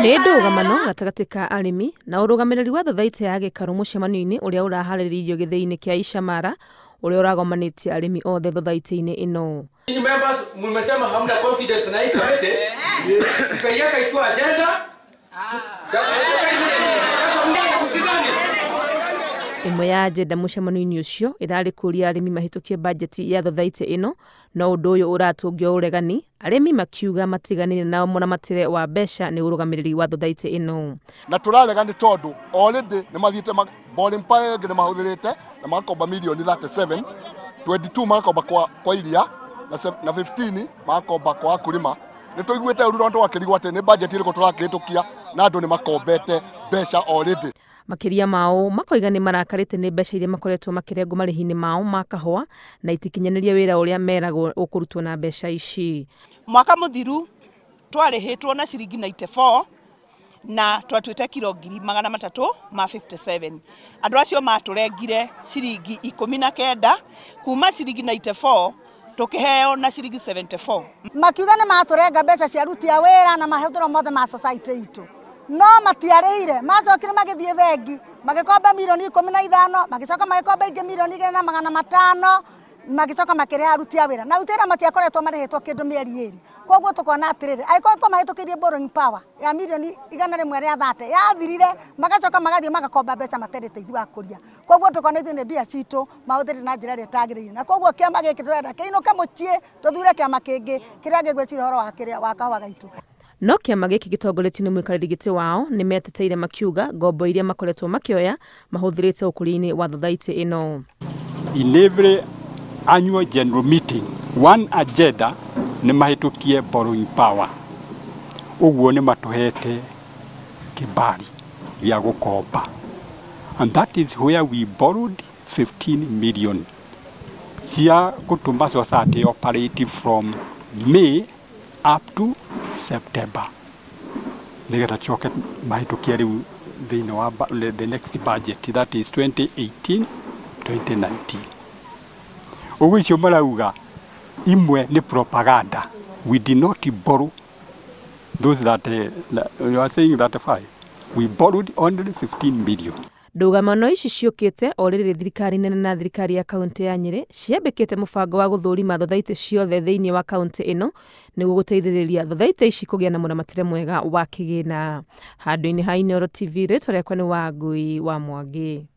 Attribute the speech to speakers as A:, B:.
A: Nĩ ndũgamano gatagatĩ ka arĩmi na ũrũgamĩrĩri wa thothaitĩ ya gĩkarũ mũcemanio-inĩ ũrĩa ũraharĩrĩirio gĩthĩi-inĩ kĩa Icamara ũrĩa ũragomanĩtie arĩmi othe thothaitĩ-inĩ ĩno.
B: Ninyi members mmesema hamna confidence na hii committee. Tukaiweka ikiwa agenda.
A: Ĩmwe ya agenda mũcemanio-inĩ ũcio ĩrarĩ kũria arĩmi mahĩtũkie bajeti ya thothaitĩ ĩno, no ũndũ ũyũ ũratũngio ũregani, arĩmi makiuga matiganĩire na mũramatĩre wa mbeca nĩ ũrũgamĩrĩri wa thothaitĩ ĩno.
C: Na tũrarega nĩ tondũ already nĩ mathiĩte borrowing power ĩngĩ nĩ mahũthĩrĩte na magakomba mirioni 37, 22 magakomba kwa iria na 15 magakomba kwa akulima. Nĩ tũiguĩte ũru tondũ twakĩrigwo atĩ nĩ bajeti ĩrĩkũ tũrakĩhĩtũkia na andũ nĩ makombete mbeca already.
A: Makĩria mao makoiga nĩ marakarĩte nĩ mbeca iria makoretwo makĩrengwo marĩhi-inĩ mao ma kahũa na itikinyanĩria wĩra ũrĩa meragwo ũkũrutwo na mbeca ici.
D: Mwaka mũthiru twarĩhĩtwo na ciringi 94 na twatuĩte kiro ngiri magana matatũ ma 57. Andũ acio matũrengire ciringi 19 kuma ciringi 94 tukiheo na ciringi 74.
E: Makiuga nĩ matũrenga mbeca cia aruti a wĩra na mahũthĩro mothe ma society itũ. No matiarĩire, macokire magĩthiĩ bengi, magĩkomba mirioni 15, magĩcoka magĩkomba ingĩ mirioni 2,500, magĩcoka makĩrĩha aruti a wĩra. Na aruti a wĩra matiakoretwo marĩhĩtwo kĩndũ mĩeri ĩrĩ. Koguo tũkona atĩrĩrĩ, angĩkorwo twamahĩtũkĩirie borrowing power ya mirioni 130 yathirire, magacoka magathiĩ magakomba mbeca matarĩ teithio wa kũria. Koguo tũkona ithuĩ nĩ mbia citũ mahũthĩrĩte na njĩra ĩrĩa ĩtagĩrĩire. Na koguo kĩama gĩkĩ tũrenda kĩinũke mũciĩ, tũthure kĩama kĩngĩ kĩrĩa gĩgwĩciria ũhoro wa kĩrĩa wa kahũa gaitũ.
A: No kĩama gĩkĩ gĩtongoretio nĩ mũikarĩri gĩtĩ wao nĩ meteteire makiuga ngombo iria makoretwo makĩoya mahũthĩrĩte ũkũria-inĩ wa thothaitĩ ĩno.
F: In every annual general meeting, one agenda nĩ mahĩtũkie borrowing power. Ũguo nĩ matũhete kĩbali gĩa gũkomba. And that is where we borrowed 15 million cia gũtũma society operate from May up to September. Nĩgetha coke mahĩtũkie rĩu thĩinĩ wa the next budget, that is 2018-2019. Ũguo icio marauga imwe nĩ propaganda. We did not borrow those that you are saying that 5. We borrowed only 15 million.
A: Ndũgamano ici ciũkĩte o rĩrĩ thirikari nene na thirikari ya kaunti ya Nyĩrĩ ciambĩkĩte mũbango wa gũthũrima thothaitĩ ciothe thĩinĩ wa kaunti ĩno nĩguo gũteithĩrĩria thothaitĩ ici kũgĩa na mũramatĩre mwega wa kĩgĩna. Handũ-inĩ ha Inooro TV, rĩtwa rĩakwa nĩ Wangui wa Mwangi.